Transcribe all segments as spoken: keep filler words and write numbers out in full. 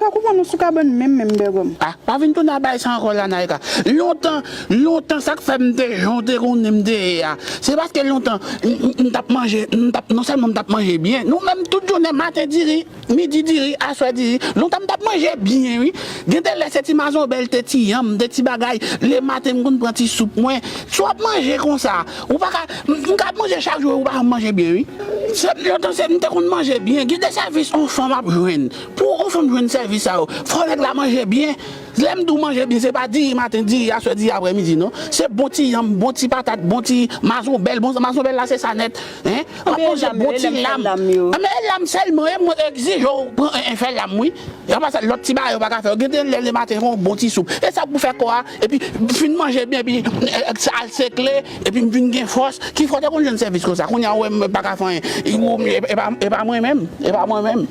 Ou konprann, nou sou kabann menm, menm, Bègòm. Ah, pa vin tounen a bay sa ankò la, Naïka. Lontan, lontan, sa k fè m te jan w te konnen m te ye a, se paske lontan, m, m, m t ap manje, m t ap, non sèlman m t ap manje byen, nou menm tout jounen maten diri, midi diri, aswè diri, lontan m t ap manje byen, wi. Gen de lè se ti mazonbèl, te ti yanm, de ti bagay, le maten m konn pran ti soup mwen. Si w ap manje konsa, ou pa ka, m, m ka ap manje chak jou, ou pa janm manje byen, wi. Se, lontan se, m te konn manje byen, gen de sèvis yon fanm ap jwenn. Pou yon fanm jwenn sèvis sa yo, fò nèg la manje byen. Lè m di w manje byen, se pa diri maten, diri aswè, diri aprèmidi, non. Se bon ti yanm, bon ti patat, bon ti mazonbèl. Bon, mazonbèl la, se sa nèt. Hein? Ap manje bon ti lam. Anben, e lam sèlman, e mwen egzije w pran en, en fè lam, wi. E apa sa, lòt ti bagay yo pa ka fè. Gen de lè lematen, fè yon bon ti soup. E sa pou fè kò a, epi fin manje byen, epi, eh, al sekle, epi m vin gen fòs. Ki fòs te konn jwenn sèvis konsa? Kounye a, ou wè m pa ka fè anyen. E, e, e pa, e pa mwen menm, e pa mwen menm.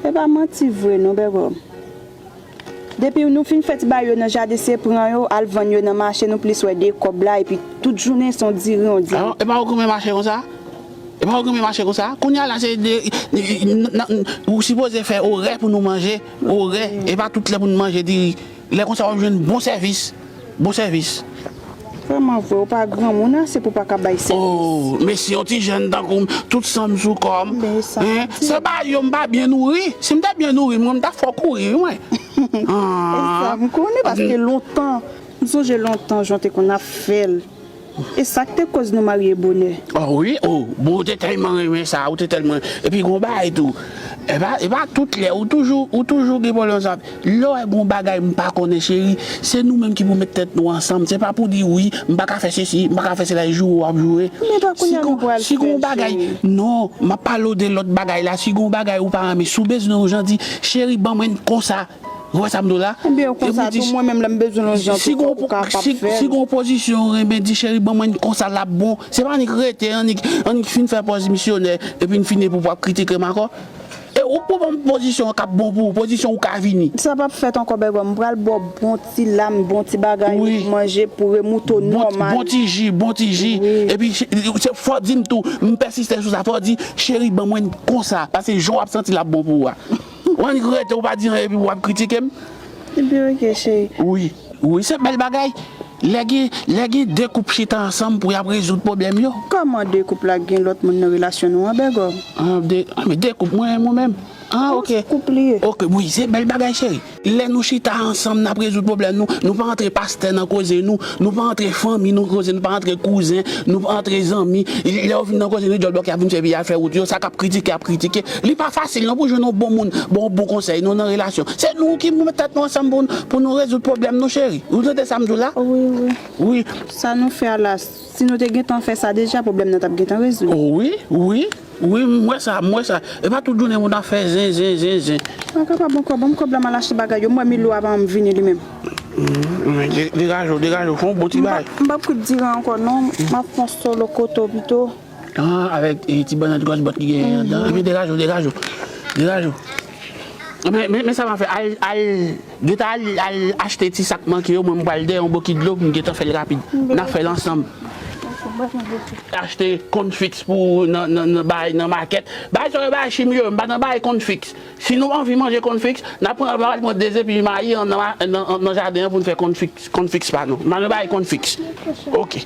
E pa manti vre, non, Bègòm. Depi nou fin fè ti bagay yo nan jaden, se pran yo, al vann yo nan mache, nou plis wè de kòb la, epi tout jounen se yon diri, yon diri. Ah, e pa ou ki renmen mache konsa? E pa ou ki renmen mache konsa? Kounye a la, se de, n, n, n, ou sipoze fè orè pou nou manje, orè, e pa tout lè pou nou manje diri. Lè konsa, w ap jwenn bon sèvis, bon sèvis. Vrèman vre, ou pa granmoun ase pou pa ka bay sèvis. Oh, mesi, yon ti jèn tankou m, tout san m sou kò m. Men sa, hein? Se pa yo, m pa byen nouri. Si m te byen nouri, mwen, m ta fè w kouri, wi, mwen. Ah. E sa, m konnen, paske lontan, m sonje lontan, jan w te konn ap fè l. E sa k te koz nou marye bonè. Oh, wi, oh, bon, ou te tèlman renmen sa, ou te tèlman, epi gon bagay tou. E pa, e pa tout lè, ou toujou, ou toujou gen pwoblèm sa. Lè w wè gon bagay m pa konnen, cheri, se nou menm ki pou met tèt nou ansanm. Se pa pou di, wi, m pa ka fè sesi, m pa ka fè sela, e joure w ap joure. Men pa kounye a nou pral fè l, cheri. Si gon bagay, non, m ap pale w de lòt bagay la. Si gon bagay ou pa renmen, si w bezwen yon jan, di, cheri, ban mwen konsa. Ou wè sa m di w la? Ebyen, konsa tou, mwen menm, lè m bezwen yon jan tou, ou kapab fè l. Si gon pozisyon ou renmen, di, cheri, ban mwen konsa, l ap bon. Se pa annik rete, annik, annik fin fè pòz misyonè, epi n fini pou w ap kritike m ankò. E ou pou ban m pozisyon k ap bon pou ou, pozisyon ou ka vini. Sa p ap fèt ankò, Bègòm. M pral ba w bon ti lam, bon ti bagay, wi, pou manje, pou remouto nòmal. Bon ti ji, bon ti ji. Wi. Epi, se, fò w di m tou, m pèsiste sou sa, fò w di, cheri, ban mwen konsa, paske jan w ap santi l ap bon pou ou a. Ou annik rete, ou pa di anyen, epi w ap kritike m. Ebyen, oke, cheri. Wi, wi, se bèl bagay. Lè gen, lè gen de koup chita ansanm pou y ap rezoud pwoblèm yo. Kòman de koup la gen lòt moun nan relasyon nou an, Bègòm? Ah, de, ah, men de koup, mwen, mwen menm. Ah, oke. Yon koup li ye. Oke, wi, se bèl bagay, cheri. Lè nou chita ansanm, n ap rezoud pwoblèm nou. Nou pa antre pastè nan koze nou. Nou pa antre fanmi nou koze, nou pa antre kouzen, nou pa antre zanmi. Lè yo vin nan koze nou, djòl bòkè ap vin fè peyi a fè wout yo. Sa k ap kritike, ap kritike. Li pa fasil non pou jwenn yon bon moun, bon, bon konsèy non nan relasyon. Se nou ki pou met tèt nou ansanm pou, pou nou rezoud pwoblèm nou, cheri. Ou tande sa m di w la? Wi, wi. Wi. Sa nou fè a la, si nou te gentan fè sa deja, pwoblèm nan t ap gentan rezoud. Oh, wi, wi. Wi, m wè sa, m wè sa. E pa tout jounen moun ap fè zen, zen, zen, zen. Mwen kapab ankò, ban m kòb la, m al achte bagay yo. M wè Milo a pa janm vini li menm. Mhm, de-, degaje w, degaje w, fè yon bon ti bagay. M p ap, m p ap kwit diri ankò non, m ap fè yon solo koto pito. Ah, avèk, eh, ti bannann gòs bòt ki genyen anndan. Ebyen, degaje w, degaje w. Degaje w. Men, men, men sa m ap fè, al, al, gentan al, al achte ti sa k manke yo, mwen m pral dèyè yon bokit dlo pou m gentan fè l rapid. N ap fè l ansanm. Achte cornflakes pou nan, nan, nan bay, nan makèt. Bay sa yo bay chim yo, m pa nan bay cornflakes. Si nou anvi manje cornflakes, n ap pran, n ap pran de zepi mayi an nan, nan, nan jaden an pou n fè cornflakes, cornflakes pa nou. M pa nan bay cornflakes. Oke.